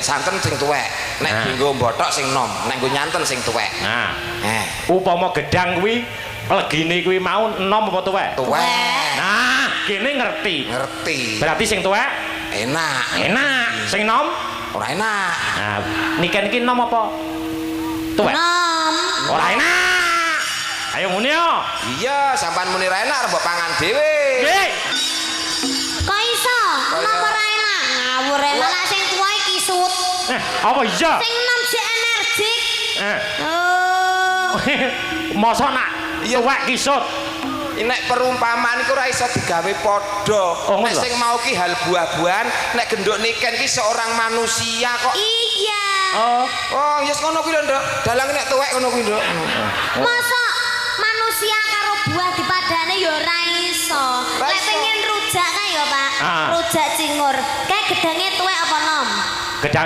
Santen sing tuwek. Nek Nah. dienggo mbothok sing nom, nek nggo nyanten sing tuwek. Nah, Eh, upama gedang kuwi legine kuwi mau enom apa tuwek? Tuwek. Nah, kene ngerti. Ngerti. Berarti sing tuwek Enak. Enak, sing nom? Ora enak. Nah, niken iki nom apa tuwek? Nom. Ora enak. Ayo muni yo. Iya, sampean muni ra enak mbok pangan dhewe. Nggih. Kok iso? Nom ora enak. Ngawur enak lah sing tuwa iki kisut. Eh, apa iya? Sing nom jek energik. Eh. Oh. Mosok nak Iya. tuwek kisut? Nek perumpamaan iku ora iso digawe padha. Oh, ngono Nek lho. sing mau ki hal buah-buahan, nek genduk niken ki seorang manusia kok. Iya. Oh. Oh, yes ngono kuwi lho, Nduk. Dalang nek tuwek ngono kuwi, Nduk. Masa manusia karo buah dipadane ya ora iso. Ora Lek iso. pengen rujak kae ya, Pak. Ah. Rujak cingur. Kae gedange tuwek apa nom? Gedange